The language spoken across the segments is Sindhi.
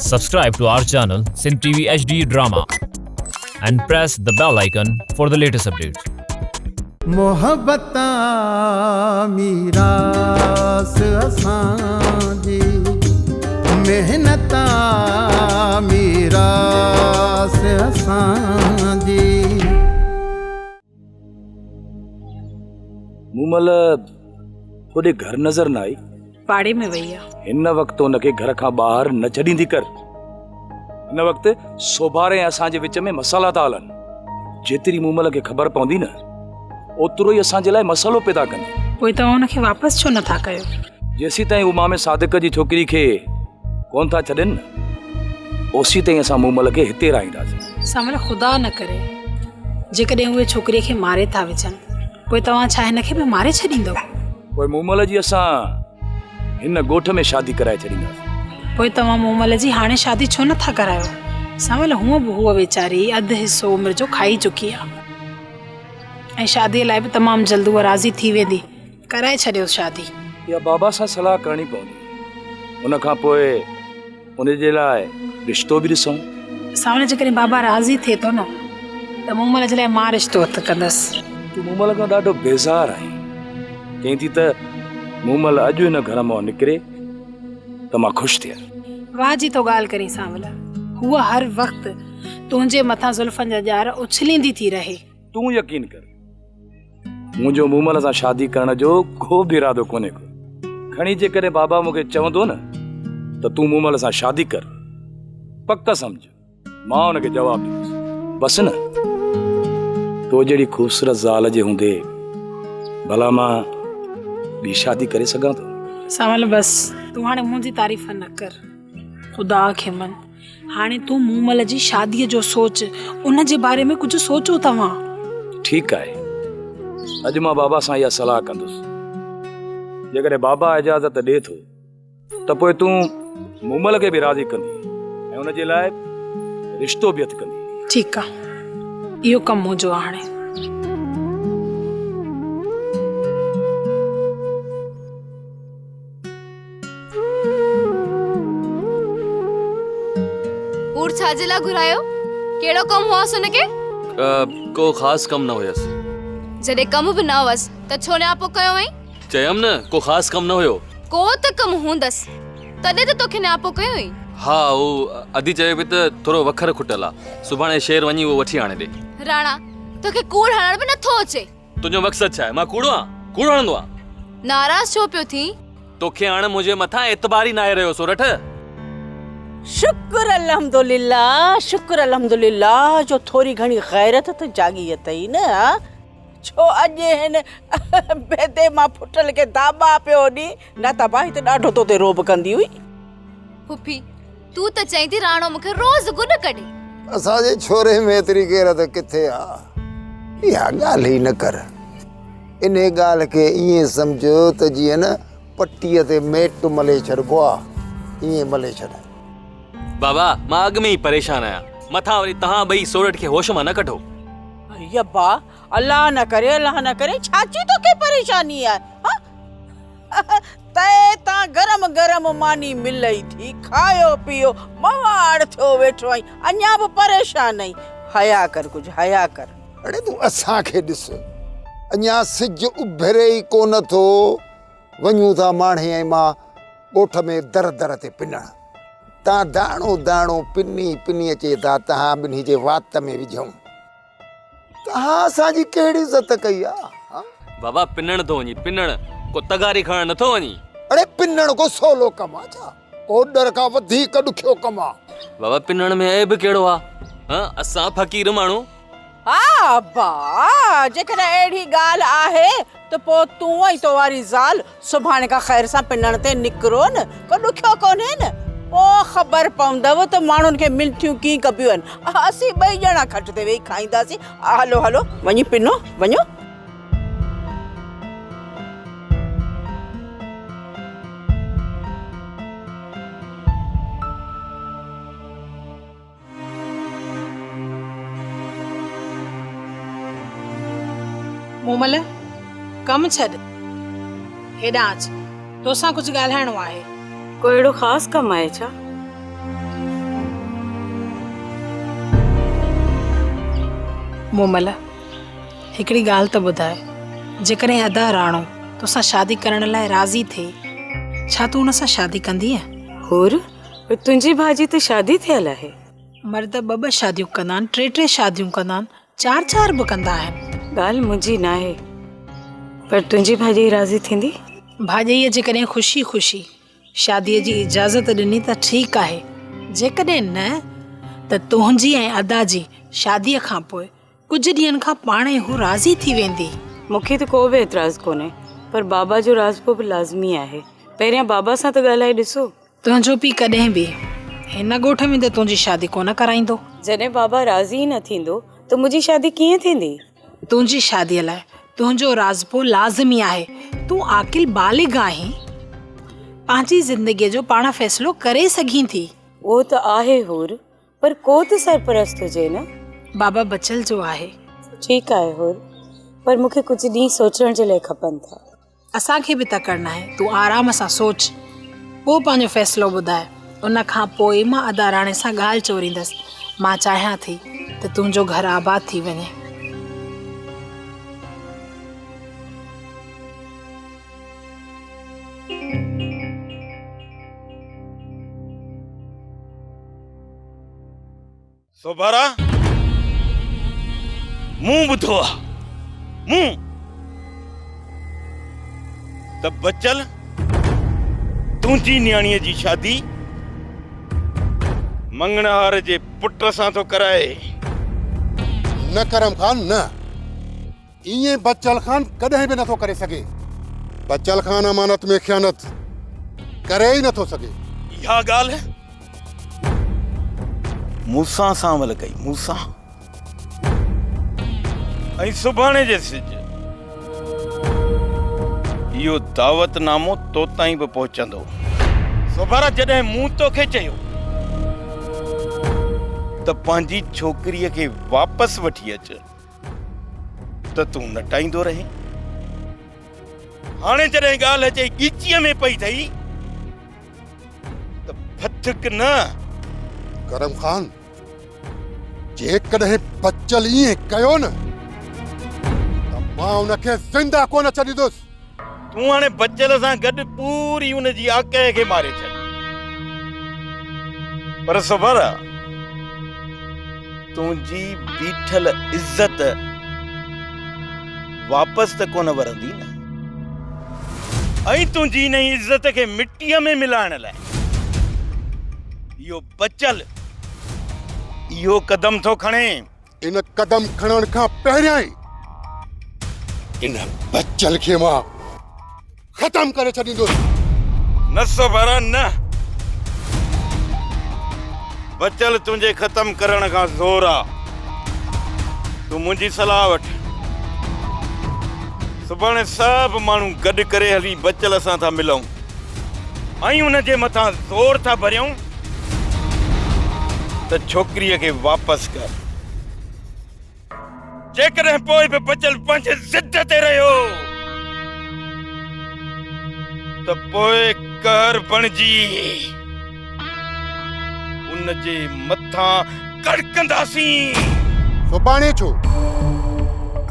Subscribe to our channel Sindh TV HD Drama and press the bell icon for the latest updates. محبت آ ميراث اسان جي محنت آ ميراث اسان جي. مومل توڏي گهر نظر نه آئي. پاڙي ۾ وئي آ. هن وقت ان کي گهر کان ٻاهر نه ڇڏيندي ڪر. هن وقت سوڀاري ۽ اسان جي وچ ۾ مسئلا ٿا هلن. جيتري مومل کي خبر پوندي نه اوترو ئي اسان جي لاء مسئلو پيدا ڪندي. پوء توهان ان کي واپس ڇو نه ٿا ڪيو؟ جيسيتائين هو مامي صادق جي ڇوڪري کي ڪونه ٿا ڇڏين نه اوسيتائين اسان مومل کي هتي رهائينداسين. سانول خدا نه ڪري جيڪڏهن اهي ڇوڪري کي ماري ٿا وجهن پوء توهان ڇا هن کي به ماري ڇڏيندؤ؟ پوء مومل جي اسان هن ڳوٺ ۾ شادي ڪرائي ڇڏينداسين. پوء توهان مومل جي هاڻي شادي ڇو نه ٿا ڪرايو؟ سانول هونء به هوء ويچاري اڌ حصو عمر جو کائي چڪي آ ۽ شاديء لاء به تمام جلد هوء راضي ٿي ويندي. ڪرائي ڇڏيوس شادي. اها بابا سان صلاح ڪرڻي پوندي. ان کان پوء ان جي لاء رشتو به ڏسون. سانول جيڪڏهن بابا راضي ٿئي ٿو نه ته مومل جي لاء مان رشتو هٿ ڪندس. تون مومل کان ڏاڍو بيزار آهين. چئين ٿي ته مومل اڄ هن گهر مان نڪري ته مان خوش ٿيان. واهه جي ٿو ڳالهه ڪرين سانول. هوء هر وقت تنهنجي مٿان زلفن جا ڄار اڇليندي ٿي رهي. تون يقين ڪر منهنجو مومل سان شادي ڪرڻ جو ڪو به ارادو ڪونهي ڪو. کڻي جيڪڏهن بابا مون کي چوندو نه ته تون مومل سان شادي ڪر، پڪ سمجهه مان ان کي جواب ڏيندس. بس نه، تو جهڙي خوبصورت زال جي هوندي ڀلا مان ٻي شادي ڪري سگهان ٿو؟ سانول بس، تون هاڻي منهنجي تعريف نه ڪر. خدا کي مڃ. هاڻي تون مومل جي شاديء جو سوچ، ان جي باري ۾ ڪجهه سوچو توهان. ٺيڪ آهي، اڄ مان بابا سان اها صلاح ڪندس. جيڪڏهن بابا اجازت ڏئي ٿو ته پوء تون مومل کي به راضي ڪندين ۽ ان جي لاء رشتو به هٿ ڪندين. ٺيڪ آهي، اهو ڪم منهنجو آهي هاڻي. ڪوڙ ڇا جي لاء گهرايو؟ ڪهڙو ڪم هئس هن کي؟ ڪو خاص ڪم نه هيس. جڏهن ڪم به نه هئس ته ڇو نياپو ڪيو هئائين؟ چيم نه ڪو خاص ڪم نه هيو. ڪو ته ڪم هوندس تڏهن ته توکي نياپو ڪيو هئائين. ها هو ادي چوي پئي ته ٿورو وکر کٽل آ سڀاڻي شهر وڃي اهو وٺي آڻي ڏي. راڻا توکي ڪوڙ هڻڻ به نٿو اچي. تنهنجو مقصد ڇا آهي؟ مان ڪوڙو آهيان؟ ڪوڙ هڻندو آهيان؟ ناراض ڇو پيو ٿين؟ توکي هاڻ منهنجي مٿان اعتبار ئي ناهي رهيو سورٺ. شڪر الحمدلله شڪر الحمدلله جو ٿوري گهڻي غيرت ته جاڳي اٿئي نه ها ڇو اڄ هن بيدي مان ڦٽل کي داٻا پيو ڏين نه ته ابا هي ته ڏاڍو تو تي رعب ڪندي هئي. پڦي تون ته چئين ٿي راڻو مون کي روز گڏ ڪڍي. اسان جي ڇوري ۾ ايتري غيرت ڪٿي آ. اها ڳالهه ئي نه ڪر. انهي ڳالهه کي ائين سمجهه ته جيئن نه پٽيء تي ميٽ ملي ڇڏبو آ، ائين ملي ڇڏ. بابا مان اڳ ۾ ئي پريشان آهيان، مٿان وري توهان ٻئي سورٺ کي هوش مان نه ڪڍو. اي ابا الله نه ڪري الله نه ڪري ڇا جي توکي پريشاني آهي ها؟ تئي تان گرم گرم ماني ملئي ٿي، کايو پيو مواڙ ٿيو ويٺو آهين، اڃا به پريشان آهين. حيا ڪر ڪجهه حيا ڪر. اڙي تون اسان کي ڏس، اڃا سج اڀري ئي ڪونه ٿو، وڃون ٿا ماڻهي ۽ مان ڳوٺ ۾ در در تي پنڻ. تان داڻو داڻو پني پني اچي ٿا تهان ٻنهي جي وات ۾ وجهون. توهان اسان جي ڪهڙي عزت ڪئي آ؟ بابا پنڻ ٿو وڃي پنڻ، ڪو تغاري کڻڻ نٿو وڃي. اڙي پنڻ ڪو سولو ڪم آ ڇا؟ ڪوڏر کان وڌيڪ ڏکيو ڪم آ. بابا پنڻ ۾ عيب ڪهڙو آ؟ هان اسان فقير ماڻهو. ها ابا جيڪڏهن اهڙي ڳالهه آهي ته پوء تون ۽ تو واري زال سڀاڻي کان خير سان پنڻ تي نڪرو نه، ڪو ڏکيو ڪونهي نه. پوء خبر پوندؤ ته ماڻهن کي منٿيون ڪيئن ڪبيون آهن. اسين ٻئي ڄڻا کٽ تي ويهي کائينداسين. هلو هلو وڃي پنو، وڃو. مومل، ڪم ڇڏ، هيڏانهن اچ، توسان ڪجهه ڳالهائڻو آهي. ڪو اهڙو خاص ڪم آهي ڇا؟ مومل، هڪڙي ڳالهه ته ٻڌاء، جيڪڏهن ادا راڻو توسان شادي ڪرڻ لاء راضي ٿئي، ڇا تون ان سان شادي ڪندينء؟ حور، پر تنهنجي ڀاء جي ته شادي ٿيل آهي. مرد ٻه ٻه شاديون ڪندا آهن، ٽي ٽي شاديون ڪندا آهن، چار چار به ڪندا آهن. ڳالهه منهنجي ناهي، پر تنهنجي ڀاڄائي راضي ٿيندي؟ ڀاڄائيء جيڪڏهن خوشي خوشي شاديء جي اجازت ڏني ته ٺيڪ آهي، جيڪڏهن نه ته تنهنجي ۽ ادا جي شاديء کان پوء ڪجهه ڏينهن کان پاڻ ئي هو راضي ٿي ويندي. مون کي ته ڪو به اعتراض ڪونهي، پر بابا جو راضپو به لازمي آهي. پهريان بابا سان ته ڳالهائي ڏسو. تنهنجو پيء ڪڏهن به هن ڳوٺ ۾ ته تنهنجي شادي ڪونه ڪرائيندو. جڏهن بابا راضي ئي نه ٿيندو ته منهنجي شادي ڪيئن ٿيندي؟ تنهنجي شاديء لاء تنهنجو راضپو لازمي آهي. تون عاقل بالغ آهين. پنهنجي زندگيء جو پاڻ فيصلو ڪري سگهين ٿي. اهو ته آهي حور، پر ڪو ته سرپرست هجي نه. بابا بچل جو آهي. ٺيڪ آهي حور، پر مون کي ڪجهه ڏينهن سوچڻ جي لاء کپن ٿا. اسان کي به تڪڙ ناهي، تون آرام سان سوچ، پوء پنهنجو فيصلو ٻڌاء. ان کان پوء مان ادا راڻي سان ڳالهه چوريندس. مان چاهيان ٿي ته تنهنجو گهر آباد ٿي وڃي. سوڀارا، مون ٻڌو آ، مون ته بچل تنهنجي نياڻيء جي شادي مڱڻهار جي پٽ سان ٿو ڪرائي. نه ڪرم خان نه، ائين بچل خان ڪڏهن به نٿو ڪري سگهي. بچل خان امانت ۾ خيانت ڪري ئي نٿو سگهي. اها ڳالهه مون سان سانول ڪئي، مون سان. ۽ سڀاڻي جي سج اهو دعوت نامو تو تائين به پهچندو. سوڀارا جڏهن مون توکي چيو ته پنهنجي ڇوڪريء کي واپس وٺي اچ ته تون نٽائيندو رهين. هاڻي جڏهن ڳالهه اچي ڳچيء ۾ پئي اٿئي ته ڦٿڪ نه. ڪرم خان، جيڪڏهن بچل ائين ڪيو نه ته مان ان کي زنده ڪونه ڇڏيندس. تون هاڻي بچل سان گڏ پوري ان جي آڪهه کي ماري ڇڏ. پر سوڀارا، تنهنجي بيٺل عزت واپس ته ڪونه ورندي نه. ۽ تنهنجي انهي عزت کي مٽيء ۾ ملائڻ لاء اهو بچل اهو قدم ٿو کڻي. ان قدم کڻڻ کان پهريان ئي ان بچل کي مان ختم ڪري ڇڏيندس. نه سوڀارا نه. بچل تنهنجي ختم ڪرڻ کان زور آ. تون منهنجي صلاح وٺ. سڀاڻي سڀ ماڻهو گڏ ڪري هلي بچل سان ٿا ملون ۽ ان جي مٿان زور ٿا ڀريون ته ڇوڪريء کي واپس ڪر. جيڪڏهن پوء به بچل پنهنجي ضد تي رهيو ته پوء قهر بڻجي ان جي مٿان ڪڙڪنداسين. سڀاڻي ڇو؟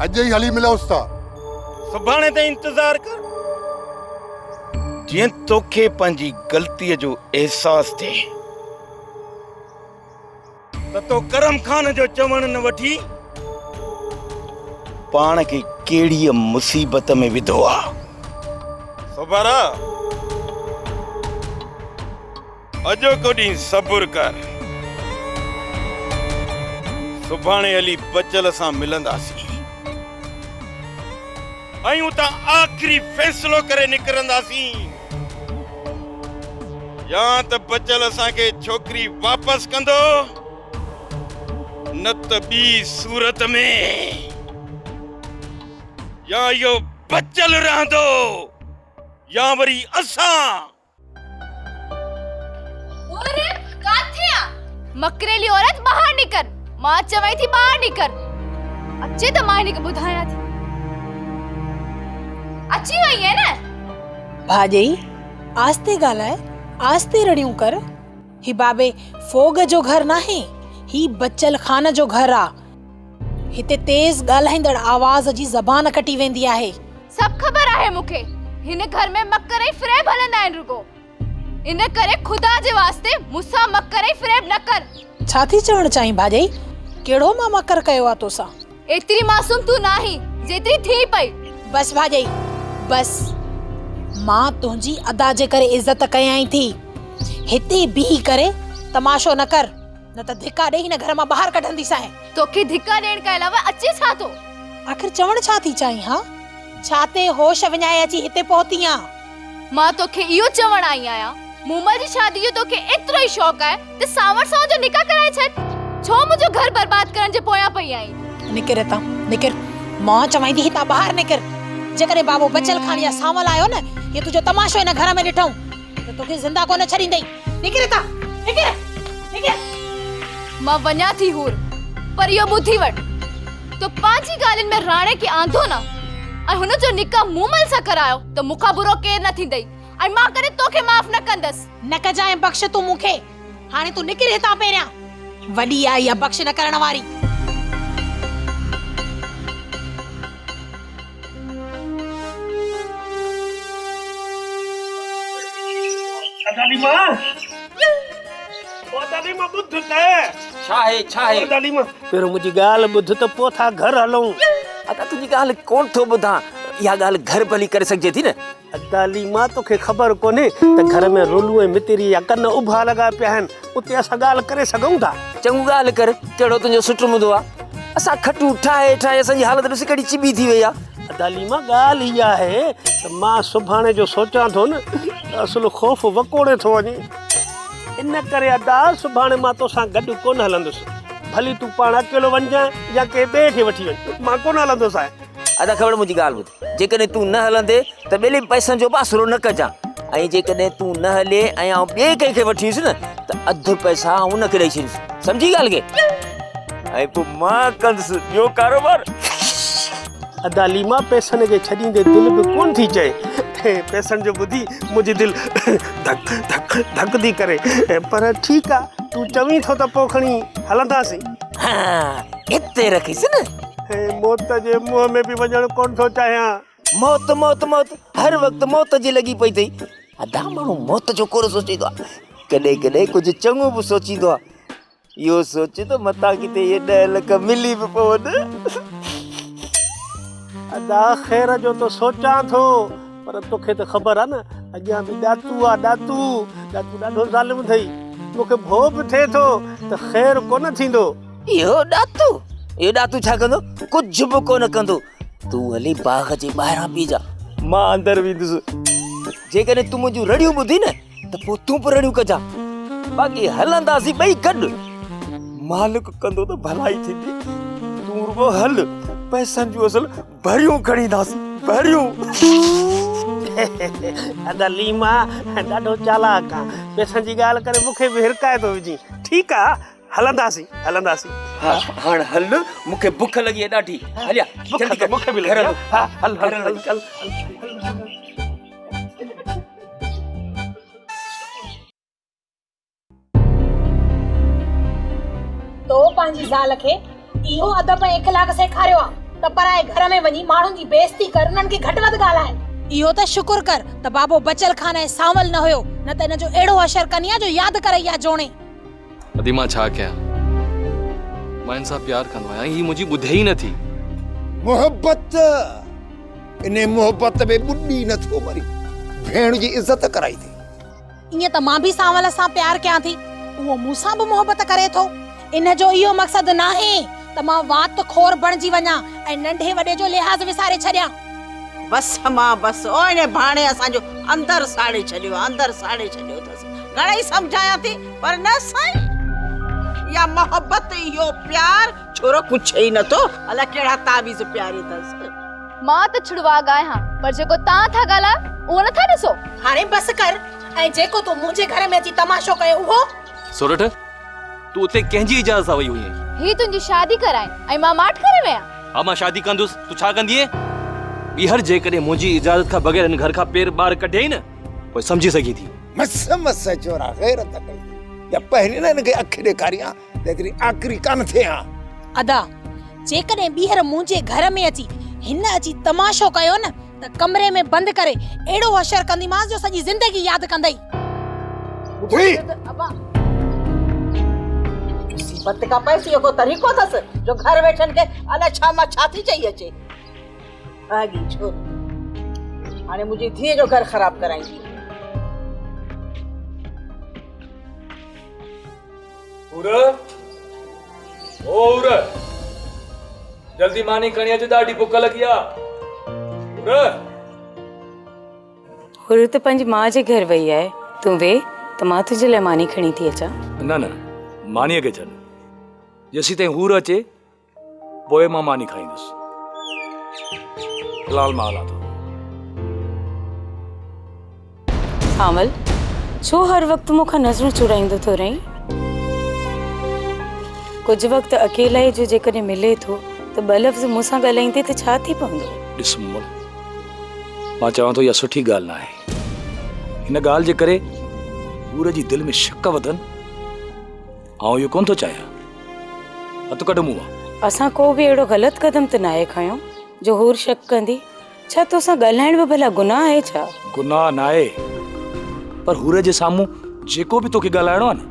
اڄ ئي هلي ملئوس ٿا. سڀاڻي تائين انتظار ڪر، جيئن توکي پنهنجي غلطيء جو احساس ٿئي. ته تو ڪرم خان جو چوڻ نه وٺي پاڻ کي ڪهڙيء مصيبت ۾ وڌو آ. سوڀارا! اڄوڪو ڏينهن صبر ڪر. سڀاڻي هلي بچل سان ملنداسين ۽ اتان آخري فيصلو ڪري نڪرنداسين. يا ته بچل اسان کي ڇوڪري واپس ڪندو نه ته ٻي صورت ۾ يا اهو بچل رهندو يا وري اسان. اور ڪاٿي آ مڪريلي عورت ٻاهر نڪر مان چوين ٿي ٻاهر نڪر اچي ته مان هن کي ٻڌايان ٿي اچي وئي آهي نه. ڀاڄئي آهستي ڳالهاء، آهستي رڙيون ڪر. هي بابي ڦوڳ جو گهر ناهي، هي بچل خان جو گهر آ. هتي تيز ڳالهائيندڙ آواز جي زبان ڪٽي ويندي آهي. سڀ خبر آهي مون کي. هن گهر ۾ مڪر ۽ فريب هلندا آهن رڳو. ان ڪري خدا جي واسطي مون سان مڪر ۽ فريب نه ڪر. ڇا ٿي چوڻ چاهين ڀاڄائي؟ ڪهڙو مان مڪر ڪيو آ توسان؟ ايتري معصوم تون ناهين جيتري ٿين پئي. بس ڀاڄائي بس. مان تنهنجي ادا جي ڪري عزت ڪيائين ٿي. هتي بيهي ڪري تماشو نه ڪر نه ته ڌڪا ڏئي هن گهر مان ٻاهر ڪڍنديسانء. توکي ڌڪا ڏيڻ کان علاوه اچي ڇا ٿو؟ آخر چوڻ ڇا ٿي چاهين ها؟ ڇا تي هوش وڃائي اچي هتي پهتي آن؟ مان توکي اهو چوڻ آئي آهيان، مومل جي شادي جو توکي ايترو ئي شوق آهي ته سانوڻ سان جو نڪاح ڪرائي ڇڏ. ڇو منهنجو گهر برباد ڪرڻ جي پويان پئي آهين؟ نڪر هتان، نڪر. مان چوانء ٿي هتان ٻاهر نڪر. جيڪڏهن بابو بچل خان يا سانول آيو نه، هي تنهنجو تماشو هن گهر ۾ ڏٺئون ته توکي زنده ڪونه ڇڏيندئي. نڪر هتان، نڪر، نڪر. مان وڃان ٿي حور، پر اهو ٻڌي وٺ، تو پنهنجي ڳالهين ۾ راڻي کي آندو نه ۽ هن جو نڪاح مومل سان ڪرايو ته مون کان برو ڪير نه ٿيندئي ۽ مان ڪڏهن توکي معاف نه ڪندس. نه ڪجانء بخش تون مون کي. هاڻي تون نڪر هتان پهريان. وڏي آئي آ بخش نه ڪرڻ واري. ادالي مان او ادالي مان ٻڌ ته. ڇا آهي ڇا آهي؟ ادالي مان پهريون منهنجي ڳالهه ٻڌ ته پوء ٿا گهر هلون. ادا تنهنجي ڳالهه ڪونه ٿو ٻڌان. اها ڳالهه گهر به هلي ڪري سگهجي ٿي نه. ادالي مان توکي خبر ڪونهي ته گهر ۾ رولو ۽ متري جا ڪن اڀا لڳا پيا آهن اتي اسان ڳالهه ڪري سگهون ٿا. چڱو ڳالهه ڪر ڪهڙو تنهنجو سٽ مندو آ. اسان کٽون ٺاهي ٺاهي اسان جي حالت ڏس ڪهڙي چٻي ٿي وئي آ. ادا ليما ڳالهه هي آهي ته مان سڀاڻي جو سوچان ٿو نه ته اصل خوف وڪوڙي ٿو وڃي. ان ڪري ادا سڀاڻي مان توسان گڏ ڪونه هلندس. ڀلي تون پاڻ اڪيلو وڃجانء يا ڪنهن ٻئي کي وٺي وڃ. مان ڪونه هلندوسانء. ادا کٻڙ منهنجي ڳالهه ٻڌ. جيڪڏهن تون نه هلندي ته ٻيلي پئسن جو به آسرو نه ڪجان ۽ جيڪڏهن تون نه هلين ۽ آئون ٻئي ڪنهن کي وٺي ويس نه ته اڌ پئسا آئون ان کي ڏئي ڇڏيندس. سمجهي ڳالهه کي؟ ۽ پوء مان ڪندس ٻيو ڪاروبار. ادا ليما پئسن کي ڇڏيندي دل به ڪونه ٿي چئي. پئسن جو ٻڌي منهنجي دل ڌڪ ڌڪ ڌڪ ٿي ڪري. پر ٺيڪ آ تون چوين ٿو ته پوء کڻي هلنداسين. ها هتي رکيس نه. موت جي منهن ۾ به وڃڻ ڪونه ٿو چاهيان. موت موت موت هر وقت موت جي لڳي پئي اٿئي. ادا ماڻهو موت جو ڪونه سوچيندو آ. ڪڏهن ڪڏهن ڪجهه چڱو به سوچيندو آ. اهو سوچ ته متان ڪٿي اهي 10 لک ملي به پون. ادا خير جو ته سوچان ٿو پر توکي ته خبر آ نه اڳيان به ڏاتو آ ڏاتو، ڏاتو ڏاڍو ظالم اٿئي. مون کي ڀؤ به ٿئي ٿو ته خير ڪونه ٿيندو. اهو ڏاتو، اهو ڏاتو ڇا ڪندو؟ ڪجهه به ڪونه ڪندو. تون هلي باغ جي ٻاهران بيهجان، مان اندر ويندس. جيڪڏهن تون منهنجون رڙيون ٻڌي نه ته پوء تون به رڙيون ڪجان. باقي هلنداسين ٻئي گڏ. مالڪ ڪندو ته ڀلائي ٿيندي. تون رڳو هل، پئسن جون اصل ڀريون کڻي اينداسين، ڀريون. ادا ليما ڏاڍو چالاڪ آن. پئسن جي ڳالهه ڪري مون کي به هرکائي ٿو وجهين. ٺيڪ آ، هلنداسين، هلنداسين. ها هاڻ هل، مون کي بک لڳي آهي ڏاڍي. هليا، بک جلدي ته ڪر. مون کي به لڳي آهي. ها هل هل هل هل. تو پنهنجي زال کي اهو ادب ۽ اخلاق سيکاريو آ ته پرائي گهر ۾ وڃي ماڻهن جي بيعزتي ڪر، انهن کي گهٽ وڌ ڳالهاء. اهو ته شڪر ڪر ته بابو بچل خان ۽ سانول نه هيو، نه ته ان جو اهڙو حشر ڪني ها جو ياد ڪرئي ها جوڻي. ادي مان ڇا ڪيان، مان هن سان پيار ڪندو آهيان ۽ هي منهنجي ٻڌي ئي نه ٿي. محبت انهي محبت ۾ ٻڏي نه ٿو مرين، ڀيڻ جي عزت ڪرائي ٿي. ائين ته مان به سانول سان پيار ڪيان ٿي، اهو مون سان به محبت ڪري ٿو. ان جو اهو مقصد ناهي ته مان وات خور بڻجي وڃان ۽ ننڍي وڏي جو لحاظ وساري ڇڏيان. بس امان بس، او انهي ڀاڻي اسان جو اندر ساڙي ڇڏيو آ، اندر ساڙي ڇڏيو اٿس. گهڻئي سمجهايان ٿي پر نه سائين، اها محبت، اهو پيار ڇورو پڇي ئي نٿو، الائي ڪهڙا تعويذ پياري اٿس. مان ته ڇڙواڳ آهيان، پر جيڪو توهان ٿا ڳالهايو اهو نٿا ڏسو؟ هاڻي بس ڪر ۽ جيڪو تو منهنجي گهر ۾ اچي تماشو ڪيو اهو. سورٺ، تون اتي ڪنهن جي اجازت سان وئي هئين؟ هي تنهنجي شادي ڪرائين ۽ مان ماٺ ڪري ويان؟ ها مان شادي ڪندس، تون ڇا ڪندينء؟ ٻيهر جيڪڏهن منهنجي اجازت کان بغير هن گهر کان پير ٻاهر ڪڍيئي نه، پوء سمجهي سگهين ٿي. مس مس چورا غيرت ڪئي ٿي، جا پهرين نه هن کي اک ڏيکاري ها ته ايتري آڪري ڪانه ٿئي ها. ادا! جيڪڏهن ٻيهر منهنجي گهر ۾ اچي هن اچي تماشو ڪيو نه ته ڪمري ۾ بند ڪري اهڙو حشر ڪنديمانس جو سڄي زندگي ياد ڪندئي. اٿي! ابا مصيبت کان پئس اهو ڪو طريقو اٿس جو گهر ويٺن کي الائي ڇا مان ڇا ٿي چئي اچي. ڀاڳي ڇوري هاڻي منهنجي ڌيء جو گهر خراب ڪرائيندي. حور او حور جلدي ماني کڻي اچ ڏاڍي بک لڳي آ حور. حور ته پنهنجي ماء جي گهر وئي آهي تون ويهه ته مان تنهنجي لاء ماني کڻي ٿي اچان. نه نه مانيء کي ڇڏ جيسيتائين حور اچي پوء مان ماني کائيندس. في الحال مان هلان ٿو. سانول، ڇو هر وقت مون کان نظرون چورائيندو ٿو رهين؟ ڪجهه وقت اڪيلائي جو جيڪڏهن ملي ٿو ته ٻه لفظ مون سان ڳالهائيندين ته ڇا ٿي پوندو؟ ڏس مومل، مان چوان ٿو اها سٺي ڳالهه ناهي. هن ڳالهه جي ڪري حور جي دل ۾ شڪ وڌن. آئون اهو ڪونه ٿو چاهيان. هٿ ڪڍ مون مان. اسان ڪو به اهڙو غلط قدم ته ناهي کنيو جو حور شڪ ڪندي. ڇا توسان ڳالهائڻ به ڀلا گناهه آهي ڇا؟ گناهه ناهي پر حور جي سامهون جيڪو به توکي ڳالهائڻو آهي نه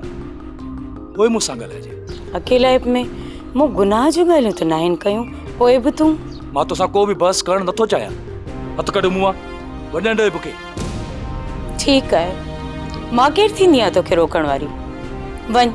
پوء مون سان ڳالهائجي. اڪيلائپ ۾ مون گناهه جون ڳالهيون ته ناهن ڪيون پوء به تون. مان توسان ڪو به بحث ڪرڻ نٿو چاهيان. هٿ ڪڍ مون مان. وڃڻ ڏي مون کي. ٺيڪ آهي. مان ڪير ٿيندي آهيان توکي روڪڻ واري. وڃ.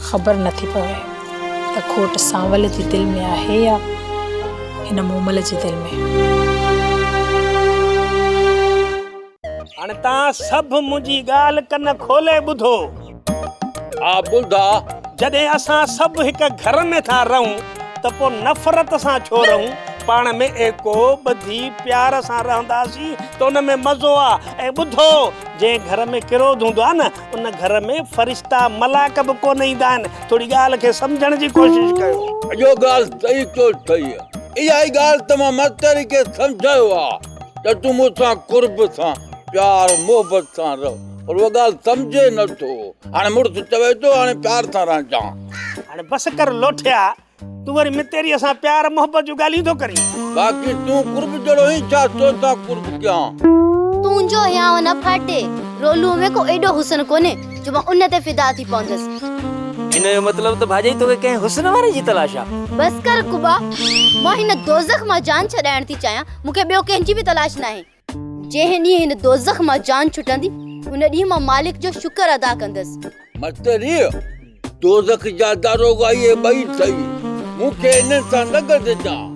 خبر نٿي پوي ته کوٽ سانول جي دل ۾ آهي يا هن مومل جي دل ۾. هاڻي توهان سڀ منهنجي ڳالهه ڪن کولي ٻڌو. ها ٻڌاء. جڏهن اسان سڀ هڪ گهر ۾ ٿا رهون ته پوء نفرت سان ڇو رهون؟ پاڻ ۾ ايڪو ٻڌي پيار سان رهنداسين ته ان ۾ مزو آ. ۽ ٻڌو جنهن گهر ۾ ڪروڌ هوندو آ نه ان گهر ۾ فرشتا ملائڪ به ڪونه ايندا آهن. ٿوري ڳالهه کي سمجهڻ جي ڪوشش ڪيو. اهو ڳالهه صحيح چيو اٿئي. اها ئي ڳالهه ته مان متري کي سمجهايو آ. ته تون مون سان قرب سان، پيار محبت سان رهه، پر اها ڳالهه سمجهي نه ٿو. هاڻي مڙس چوي ٿو هاڻي پيار سان رهجان. هاڻي بس ڪر لوٺيا، تون وري متيريء سان پيار محبت جون ڳالهيون ٿو ڪرين. باقي تون قرب جهڙو هين ڇا توسان قرب ڪيان. تنهنجو هيانء نه ڦاٽي، رولوء ۾ ڪو ايڏو حسن ڪونهي جو مان ان تي فدا ٿي پوندس. ان جو مطلب ته ڀاڄائي توکي ڪنهن حسن واري جي تلاش آ. بس ڪر قبا، مان هن دوزخ مان جان ڇڏائڻ ٿي چاهيان. مون کي ٻيو ڪنهن جي به تلاش ناهي. جنهن ڏينهن هن دوزخ مان جان ڇٽندي، ان ڏينهن مان مالڪ جو شڪر ادا ڪندس. متري، دوزخ جا داروغا اهي ٻئي اٿئي، مون کي انهن سان نه گڏجان.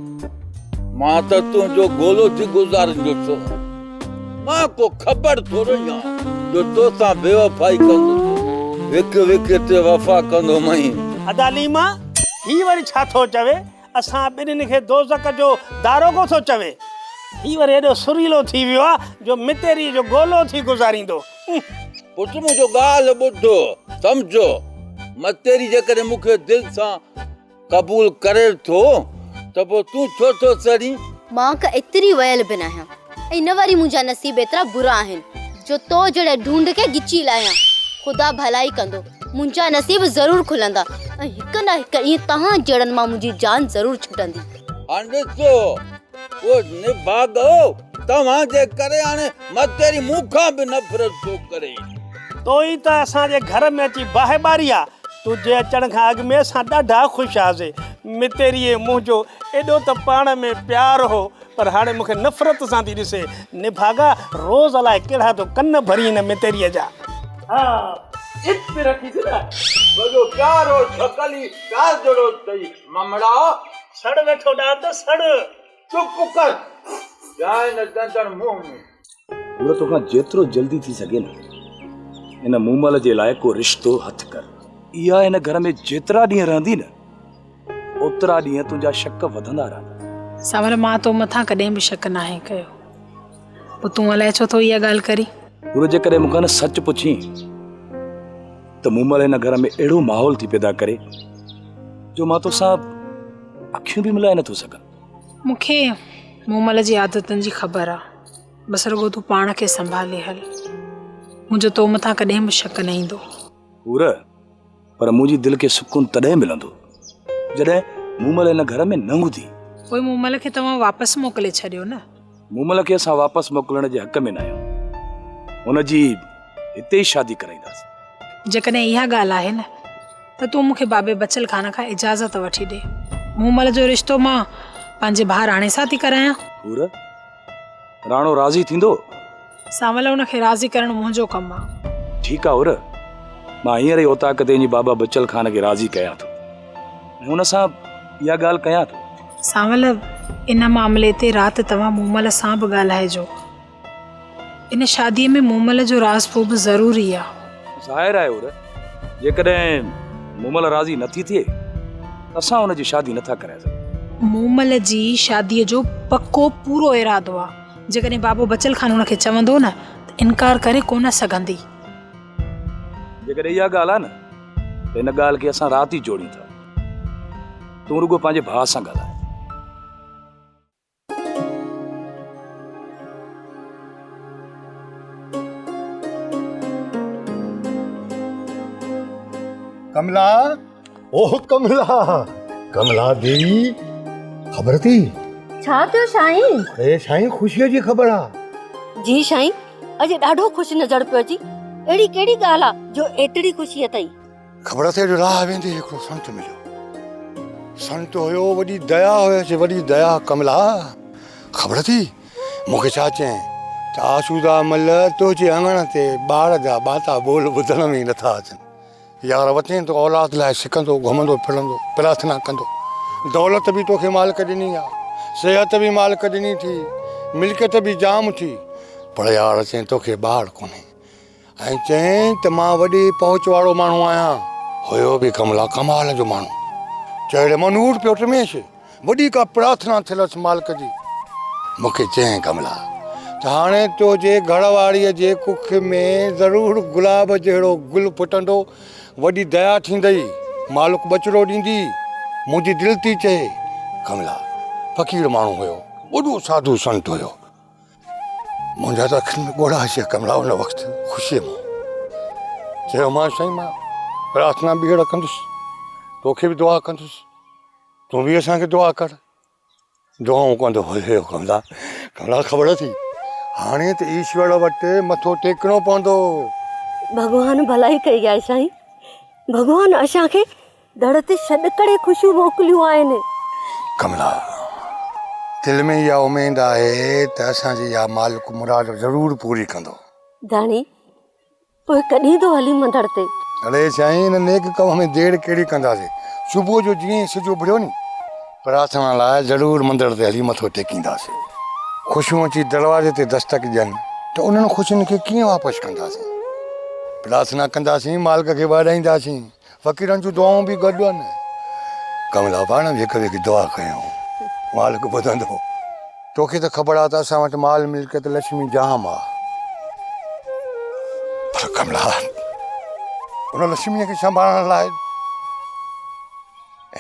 مان ته تنهنجو گولو ٿي گذاريندس. مان ڪو کٻڙ ٿورو ئي آهيان جو توسان بيوفائي ڪندس. وک وک تي وفا ڪندومئين. ادا ليما، هي وري ڇا ٿو چوي؟ اسان ٻنهين کي دوزخ جو داروغو ٿو چوي. هي وري ايڏو سريلو ٿي ويو آ جو متيريء جو گولو ٿي گذاريندو. پٽ منهنجو ڳالهه ٻڌ، سمجهه، متيري جيڪڏهن مون کي دل سان قبول ڪري ٿو ته پوء تون ڇو ٿو سڙين؟ مان ڪا ايتري ويل به ناهيان ۽ نه وري منهنجا نصيب ايترا برا آهن جو تو جهڙي ڍونڍ کي ڳچي لاهيان. خدا ڀلائي ڪندو، منهنجا نصيب ضرور کلندا ۽ هڪ نه هڪ ڏينهن توهان جهڙن مان منهنجي جان ضرور ڇٽندي. هاڻ ڏسو، اهو نڀاڳو توهان جي ڪري هاڻي متيري مون کان به نفرت ٿو ڪري. تو ئي ته اسان جي گهر ۾ اچي باهه ٻاري آ. تنهنجي اچڻ کان اڳ ۾ اسان ڏاڍا خوش هئاسين. متيري ۽ منهنجو ايڏو ته پاڻ ۾ پيار هو، پر هاڻي مون کي نفرت سان ٿي ڏسي. نڀاڳا، روز الائي ڪهڙا ٿو ڪن ڀرين هن متيريء جا. ها، ات رکيس نه، وڏو پيارو ڇڪلي پيار جهڙو اٿئي ممڙا. سڙ ويٺو ڏات سڙ. چپ ڪر، جانء نه ڏندڻ منهن ۾. پورو توکان جيترو جلدي ٿي سگهي نه ان مومل جي لاء ڪو رشتو هٿ ڪر. اها هن گهر ۾ جيترا ڏينهن رهندي نه اوترا ڏينهن تنهنجا شڪ وڌندا رهندا. سانول مان تو مٿان ڪڏهن به شڪ ناهي ڪيو. پوء تون الائي ڇو ٿو اها ڳالهه ڪرين؟ پورو جيڪڏهن مون کان نه سچ پڇين ته مومل هن گهر ۾ اهڙو ماحول ٿي پيدا ڪري جو مان توسان اکيون به ملائي نٿو سگهان. مون کي مومل جي عادتن جي خبر آ. بس رڳو تون پاڻ کي سنڀالي هل. منهنجو تو مٿان ڪڏهن به شڪ نه ايندو. حور، پر منهنجي دل کي سڪون تڏهن ملندو، جڏهن مومل هن گهر ۾ نه هوندي. پوء مومل کي توهان واپس موڪلي ڇڏيو نه. مومل کي اسان واپس موڪلڻ جي حق ۾ ناهيون. هن جي هتي ئي شادي ڪرائينداسين. جيڪڏهن اها ڳالهه آهي نه ته تون مون کي بابي بچل خان کان اجازت وٺي ڏي. مومل جو رشتو مان پنهنجي ڀاء راڻي سان ٿي ڪرايان. حور، راڻو راضي ٿيندو؟ سانول، ان کي راضي ڪرڻ منهنجو ڪم آ. ٺيڪ آ حور، مان هينئر ئي اوطاق تي وڃي بابا بچل خان کي راضي ڪيان ٿو ۽ ان سان اها ڳالهه ڪيان ٿو. سانول، ان معاملي تي رات توهان مومل سان به ڳالهائجو. ان شاديء ۾ مومل جو راضپو به ضروري آ. ظاهر آهي حور، جيڪڏهن مومل راضي نه ٿي ٿئي ته اسان ان جي شادي نه ٿا ڪرائي سگهون. مومل جي شاديء جو پڪو پورو ارادو آ. جيڪڏهن بابو بچل خان ان کي چوندو نه ته انڪار ڪري ڪونه سگهندي. جيڪڏهن اها ڳالهه آ نه ته ان ڳالهه کي اسان رات ئي جوڙيون ٿا. تون رڳو پنهنجي ڀاء سان ڳالهاء. ڪملا او ڪملا ڪملا ديوي خبر ٿي ڇا ٿيو سائين؟ اڙي سائين خوشيء جي خبر آ. جي سائين اڄ ڏاڍو خوش نظر پيو اچي اهڙي ڪهڙي ڳالهه آ جو ايتري خوشي اٿئي؟ خبر اٿئي جو راهه ويندي هڪڙو سنت مليو. سنت هيو وڏي ديا هيس وڏي ديا ڪملا خبر اٿئي مون کي ڇا چيائين ته آسودا مل تنهنجي اڱڻ تي ٻار جا ٻاتا ٻول ٻڌڻ ۾ ئي نٿا اچن. يار وتين ته اولاد لاء سڪندو گهمندو ڦرندو پرارٿنا ڪندو. دولت به توکي مالڪ ڏني آ، صحت به مالڪ ڏني ٿي، ملڪيت به جام ٿي، پر يار چين توکي ٻار ڪونهي. ۽ چيائين ته مان وڏي پهچ وارو ماڻهو آهيان. هيو به ڪملا ڪمال جو ماڻهو. چهري مان نور پيو ٽميس. وڏي ڪا پرارٿنا ٿيل هيس مالڪ جي. مون کي چيائين ڪملا ته هاڻي تنهنجي گهر واريء جي ڪک ۾ ضرور گلاب جهڙو گل ڦٽندو. وڏي ديا ٿيندئي. مالڪ ٻچڙو ڏيندي. منهنجي دل ٿي چئي. ڪملا فقير ماڻهو هيو. وڏو ساڌو سنت هيو. منهنجا ته اکين ۾ ڳوڙها اچي ويا ڪملا ان وقت خوشيء مان چيومانس سائين مان پرارٿنا ٻيهر ڪندس توکي به دعا ڪندس تون به اسان کي دعا ڪر دعائون ڪندو هيو ڪملا ڪملا خبر اٿي هاڻي ته ايشور وٽ مٿو ٽيڪڻو پوندو. ڀڳوان ڀلائي ڪئي آهي سائين ڀڳوان اسان کي ڌڙ تي ڇڏ ڪري خوشيون موڪليون آهن. ڪملا، دل ۾ اها اميد آهي ته اسان جي اها مالڪ مراد ضرور پوري ڪندو. ڌڻي، پوء ڪڏهن ٿو هلين مندر تي؟ اڙي سائين، ان نيڪ ڪم ۾ دير ڪهڙي ڪنداسين. صبح جو جيئن ئي سج اڀريو ني، پرارٿنا لاء ضرور مندر تي هلي مٿو ٽيڪينداسين. خوشيون اچي دروازي تي دستڪ ڏين ته انهن خوشين کي ڪيئن واپس ڪنداسين. پرارٿنا ڪنداسين، مالڪ کي ٻاڏائينداسين. فقيرن جون دعائون به گڏ آهن. ڪملا پاڻ به هڪ ٻئي کي دعا ڪيون. مالڪ ٻڌندو. توکي ته خبر آ ته اسان وٽ مال ملڪيت لڇمي جام آ. پر ڪملا ان لڇميء کي سنڀالڻ لاء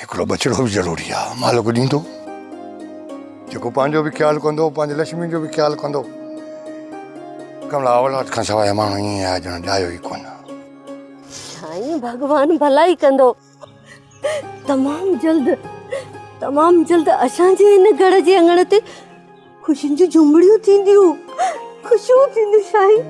هڪڙو ٻچڙو به ضروري آ. مالڪ ڏيندو. جيڪو پنهنجو به خيال ڪندو پنهنجي لڇمي جو به خيال ڪندو. ڪملا اولاد کان سواء ماڻهو ائين آهي ڄڻ ڄايو ئي ڪونه. سائين ڀڳوان ڀلائي ڪندو. تمام جلد تمام جلد اسان جي هن گهر جي اڱڻ تي خوشين جون جهمڙيون ٿينديون خوشيون ٿينديون سائين.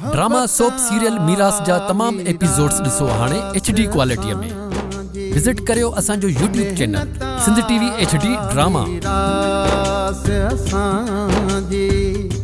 ڊراما سوپ سيريل ميراث جا تمام ايپيسوڊز ڏسو هاڻي ايڇ ڊي ڪوالٽي ۾. وزٽ ڪريو اسان جو YouTube channel Sindh T V H D drama. ميراث اسان جي.